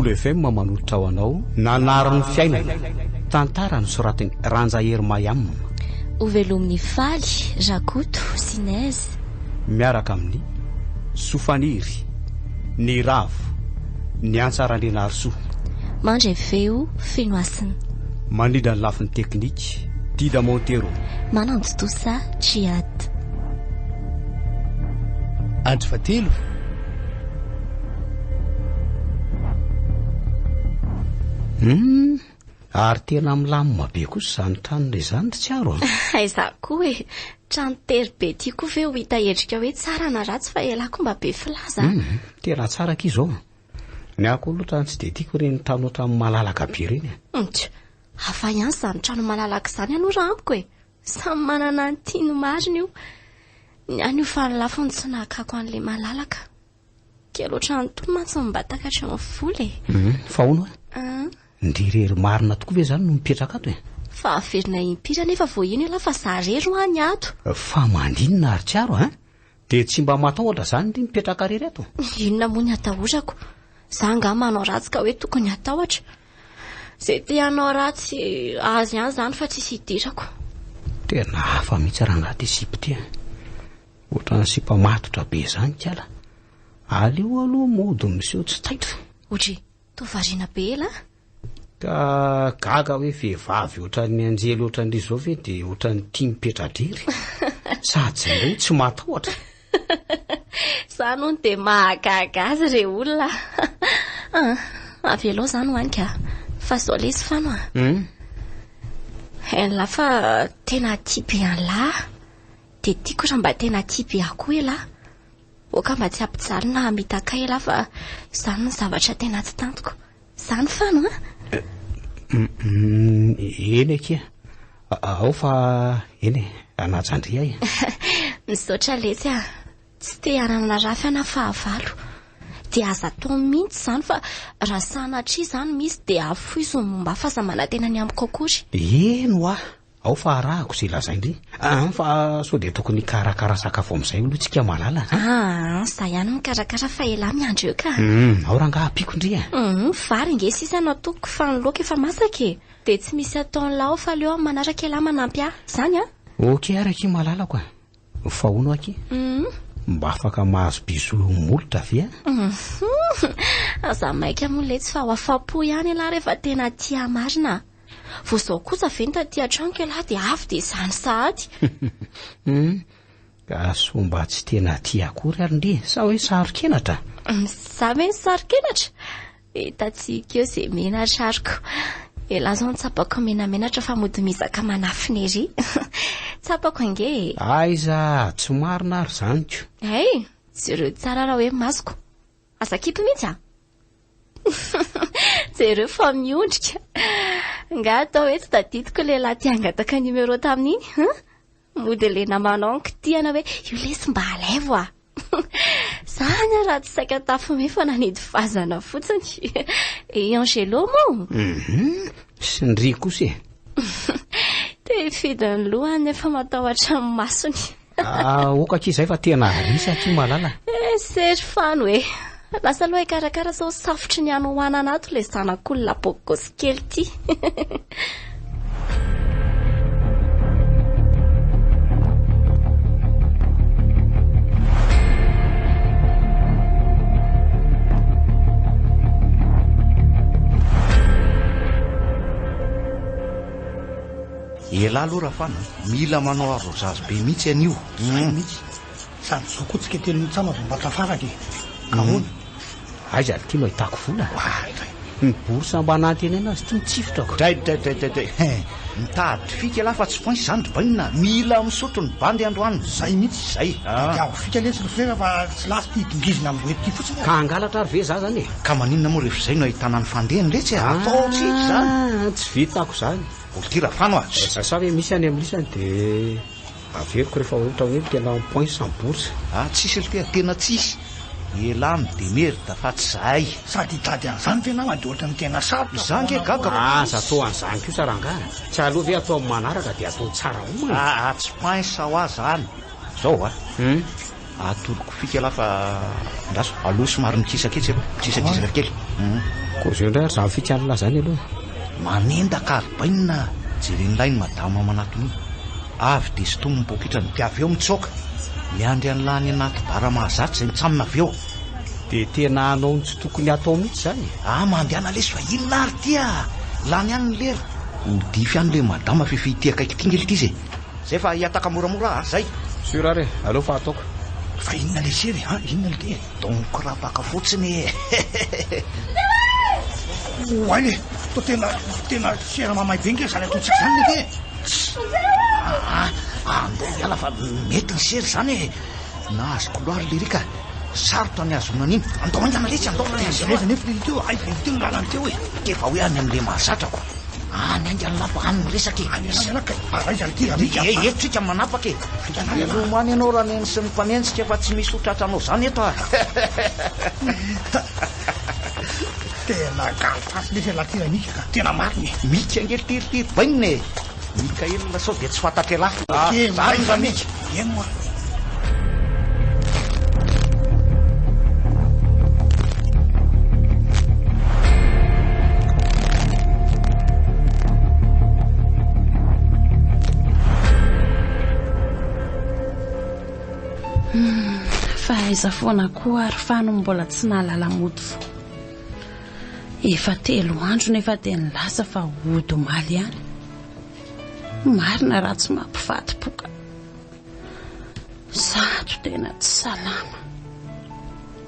Kolo FM manolotra ho anao Nanary ny fiainana, tantara nosoratin'i Ranja Hery Mayam. Hovelomin'i Faly, Rakoto, Sinez. Miaraka amin'ny Sofaniry, Niravo, Ny Antsa Randrianarisoa. Mandray feo, Fenohasina. Mandrindra ny lafiny teknika, Dida Montero. Manantontosa, Djihad. Andro fahatelo. Hum, ary tena milamina be kosa izany tranona izany ry Tsiaro a! Aiza koa e! Trano tery be ity koa ve ho hita endrika hoe tsara na ratsy fa elah koa mba be filaza a! Hum, tena tsara akia izao. Ny ahy koa aloha trano tsy dia tiako ireny trano ohatran'ny malalaka be ireny e! Ntsa, hafa ihany izany trano malalaka izany aloha raha amiko e! Samy manana ny tiany marina io. Ny ahy ny hofan'ny lafiny tsy nahakako an'ilay malalaka. Kely ohatran'itony mantsy no mba takatry ny vola e. Hum, fa hono hoe? Ndry irery marina tokoa ve izany no mipetraka ato e? Fa averina impiry anefa vao hino ialahy fa za irery hoa ny ato. Fa maninona ary Tsiaro a? Dia tsy mba matahotra izany ndry mipetraka irery ato? Inona moa ny atahorako? Za angaha manao ratsy ka hoe tokony hatahotra? Izay te hanao ratsy azy ihany izany fa tsisy idirako. Tena hafa mihitsy rangahy ity sipa ity a. Ohatran'ny sipa matotra be izany kala. Aleo aloha mody miseho tsy taitra. Ohatry, toa variana be ela a. Ka gaga hoe vehivavy ohatran'ny anjely ohatran'ry izao ve dia ohatran'ny tia mipetra-drery. Sady izay indray tsy matahotra. Zany hono dia mahagaga azy re olona a. Avelao zany ho any ka. Fa zao lesy Fano a. Hmm? Hain'lah fa tena tia be an'lah. Dia tiako raha mba tena tia be ahy koa elah. Oka mba tsy hampijaly na hamitaka ahy elah fa zany no zavatra tena tsy tantiko. Zany Fano a. Eny akia. Ao fa eny e, hanaja an-dry aho e. Misaotra letsy a. Tsy te hanana rafy aho na fahavalo. Dia aza atao mihitsy izany fa raha sanatria izany misy dia afoizo ny momba ahy fa aza manantena ny amiko akory. Eny hoa, ao fa arahako izay lazain-dry. Aa fa sao dia tokony hikarakara sakafo amin'izay aloha tsika malala a. Aa, za ihany mikarakara fa elah miandry eo ka. Hum, ao rangaha ampiako ndry e. Hum, vary ange sisa no atokoko fa ny laoka efa masaka e. Dia tsy misy ataon'lah ao fa aleo amin'ny manaraka elah manampy ahy. Zany an? Ok ary akia malalako a. Fa hono akia? Mba afaka mahazo bisous molotra ve a? Aza maika moa letsy fa ho afa-po ihany elah rehefa tena tia marina a. Vao izao kosa ve ny taty an-tranoko elah dia avy dia izany sahady. Hum, ka soa mba tsy tena tia akory ary ndry sa hoe saro-kenatra? Za ve no saro-kenatra? Hitantsika eo izay menatra ariko. Elah zao no tsapako menamenatra fa mody mizaka manafina ery. Tsapako ange e. Aiza, tsy marina ary izany ko. Hay, jereo tsara raha hoe masoko. Aza akipy mihitsy a. Jereo fa miondrika. Nga atao hoe tsy tadidiko ilay lahy te hangataka numéro tamin'iny, hein? Mody ilay namanao no kitihana hoe io lesy mba alaivo a. Zany aho raha tsy saika tafime fa nanidy vazana fotsiny. I Angelo moa? Mhm. Sy ndry kosa e. Te hifidy ny lohany nefa matahotra ny masony. Ah, ok akia izay fa tena risa akia malala. Eh, sery fano e. Lasa aloha hikarakara sao safotry ny hanoanana ato ilay zanak'olona bogosy kely ity. Elah aloha Rafana a! Mila manao arrosage be mihitsy anio. Zay mihitsy. Sady zao koa tsika telo mitsam vao mba tafaraka e. Ka ahoana? Aiza ry ty no ahitako vola? Oadray. Ny bourse mba nantenaina azy ty mitsifotrako. Dray dray dray dray dray hein! Mitady fika elah fa tsy poince zany ry bainina a! Mila misotro ny bandy androany. Zay mihitsy. Zay a! Tadiavo fika letsy ry frera fa tsy lafo ty dongizina amin'ny boety ty fotsiny a! Ka hangalatra ary ve za zany e? Ka maninona moa rehefa izay no ahitana ny fandehany letsy a! Atao tsika izany. Ah, tsy vitako zany. Olo ty Rafano a! Sa ve misy any amin'ny lisany de averiko rehefa ohatra hoe tena en point sans bourse. Ah tsisy ry tea, tena tsisy. Elah mi-demerde fa tsy zahay. Sady hitady an'izany ve nama de ohatran'ny tena sarotra Za nge gaga fa Aza atao an'izany kosa rangahy. Tsy aleo ve atao amin'ny manaraka de atao tsara omana? Ah ah tsy poince hoa zany. Zao a. Hum. Atoroko fika elah fa andraso aloha somary mikisaka etsy aloha, mikisakisaka kely. Kôzeo indray ary zany fika an'lah zany aloha. Manendaka ary bainina a! Jeren'lah iny madama manatona iny. Avy dia sintominy ny poketrany dia avy eo mitsoaka. Miandry an'lah any anaty bar mahazatra izay mitsamina avy eo. Dia tena hanao ny tsy tokony hatao mihitsy izany e! Ah mandehana lesy fa inona ary ity a! Lany any ny lera. Ho dify any le madama f'efa ity akaiky ity nge lty izy e! Zay fa hihataka moramora a! Zay! Sûr ary e! Aleo fa ataoko. Fa inona le sery a! Inona le ty e? Donc rapaka fotsiny e! Oay le! Toa tena tena sera mamay be nge zany ataontsika zany le ty e! Aa! Andao hiala fa mety ny sery zany e! Nahazo couloir lery ka! Sarotra ny hahazoana an'iny. Andao haingana lesy, andao fa Aiza aiza nefa le teo, aiza le teo ny lalana teo e! K'efa hoe any amin'le mahazatra ko. Any haingana lah fa any miresaka e. Any haingana kay, ary aiza ity raha mika E, eto tsika manapaka e. Veloma any ianao Raneny sy ny mpanenjika fa tsy misy ho tratranao zany eto a. Tena galifasy lesy ialahy ity raha mika ka, tena marina e. Mika ange ry ty ry bainina e. Mickaël sao dia tsy fantatr'ialahy. Ok, Zany ra Mika. Eny moa. Fa aiza foana koa ary fa no mbola tsy nahalala mody fo. Efa telo andro nefa dia nilaza fa hody omaly ihany. Marina raha tsy mampivadi-poka. Zato tena tsy salama.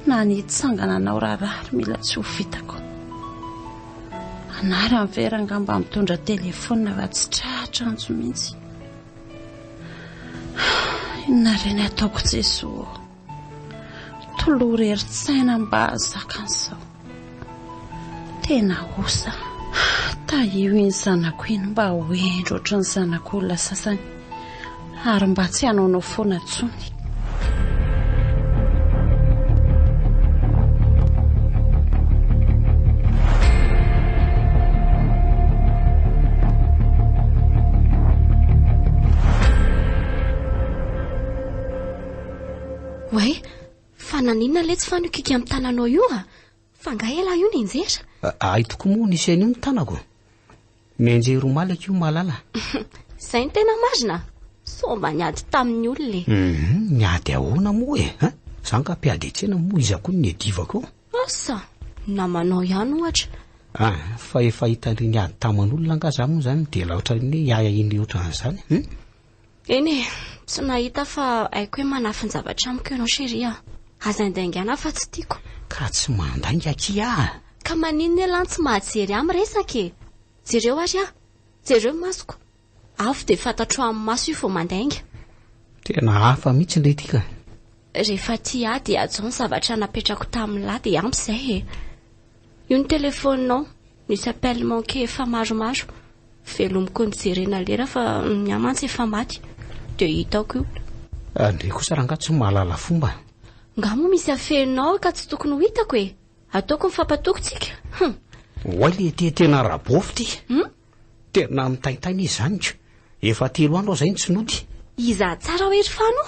Na ny hitsangana hanao raharaha ary mila tsy ho vitako. Anarany ve rangaha mba mitondra telefaonina fa tsy tratra antso mihitsy. Inona re ny ataoko Jesoa ô? Tolory herin-tsaina mba hahazaka an'izao. Tena osa. Tahio iny zanako iny mba ho hendry ohatry ny zanak'olona sasany ary mba tsy hanaonao foana intsony. Oay, fa naninona letsy fa nikiky amin'ny tananao io a? Fa nga elah io nianjera? Hay tokoa moa nisy an'io ny tanako. Mianjera omaly akia io Malala. Izay no tena marina? Sao mba niady tamin'ny olona e? Hum, niady ahoana moa e? Hein? Za nga mpiady an-tsena moa iza koa no niadivako eo? Asa, namanao ihany ohatra. Ah, fa efa hitan-dry niady taman'olona nga za moa zany dia laotra-ny hoe hiahiahian'le ohatran'izany? Hum? Eny e, tsy nahita fa haiko hoe manafin-javatra amiko ianao chérie a. Aza andaingana fa tsy tiako. Ka tsy mandainga akia a! Ka maninona ialahy no tsy mahajery ahy miresaka e? Jereo ary aho. Jereo ny masoko. Avy dia fantatro amin'ny maso io vao mandainga. Tena hafa mihitsy ndry ity ka. Rehefa tia ahy dia hajao ny zavatra napetrako tamin'lah dia ampy izay e. Io ny telefaoninao, nisy appel manqué efa maromaro. Velomiko nijerena lera fa ny ahy mantsy efa maty. Dia hitako io. Ndry kosa rangaha tsy mahalala fomba. Nga moa misy afeninao ka tsy tokony ho hitako e? Ataoko mifampatoky tsika. Hum. Oay le ty tena rabofy ty. Hum? Tena mitaintaina izy zany ko. Efa telo andro aho zay no tsy nody. Iza tsara hoe ry Fano?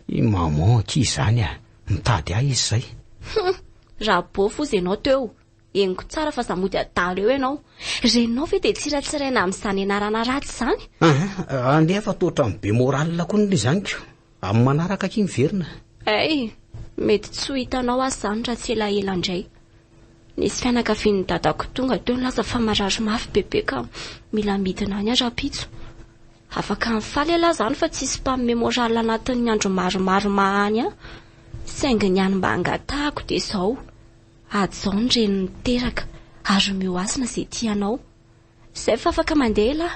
I maman akia izany a. Mitady ahy izy zay. Hum. Rabofy hozy ianao teo. Henoko tsara fa za mody adala eo ianao. Reninao ve dia tsiratsiraina amin'izany anarana ratsy izany? Aa, nefa toa ohatran'ny be moral koa ny izany ko. Amin'ny manaraka akia miverina. Hay, mety tsy ho hitanao aza izany raha tsy elaela indray. Nisy fianakavian'ny dadako tonga teo nilaza fa marary mafy bebe ka mila midina any aho rahampitso. Afaka mifaly ialahy izany fa tsisy mpanome moral anatin'ny andro maromaro maha any ahy. Saingy ny hany mba angatahako dia izao. Hajao ny reny niteraka ary omeo hasina izay tianao. Izay fa afaka mandeha elah.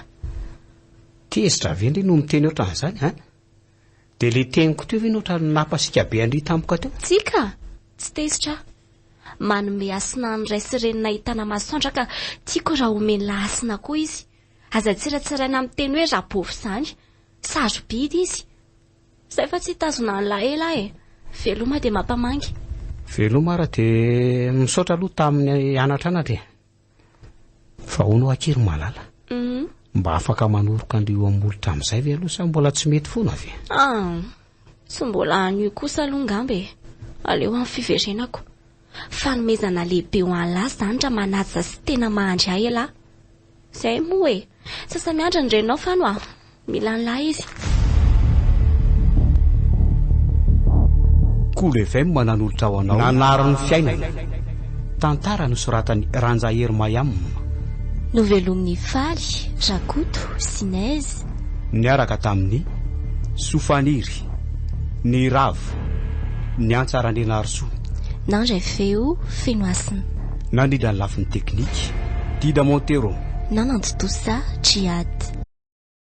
Tezitra ve ndry no miteny ohatran'izany an? Dia le teniko teo ve no ohatran'ny nampasiaka be an-dry tampoka teo? Tsia ka! Tsy tezitra aho. Manome hasina ny ray sy reny nahitana masoandro aho ka tiako raha omen'lah hasina koa izy. Aza tsiratsiraina amin'ny teny hoe rabofy izany. Sarobidy izy. Zay fa tsy hitazona an'lah ela e! Veloma dia mampamangy. Veloma ara dia misaotra aloha tamin'ny anatranatra e! Fa hono hoa akia ry Malala, mba afaka manoroka an-dry io amin'ny molotra amin'izay ve aloha sa mbola tsy mety foana ve? Ah! Tsy mbola anio kosa aloha ngamba e. Aleo amin'ny fiverenako. Fanomezana lehibe ho an'lah izany raha manaja sy tena mahandry ahy elah. Izay moa e. Sasa-miandry ny reninao Fano a. Mila an'lah izy. Kolo FM nanolotra ho anao Nanary ny fiainana. Tantara nosoratan'i Ranjahery Mayam. Novelomin'i Faly, Rakoto, Sinèse. Niaraka tamin'i Sofaniry, Niravo, Niantsa Randrianarisoa. Nandray feo Fenohasina. Nandrindra ny lafiny teknika, Dida Montero. Nanantontosa, Djihad.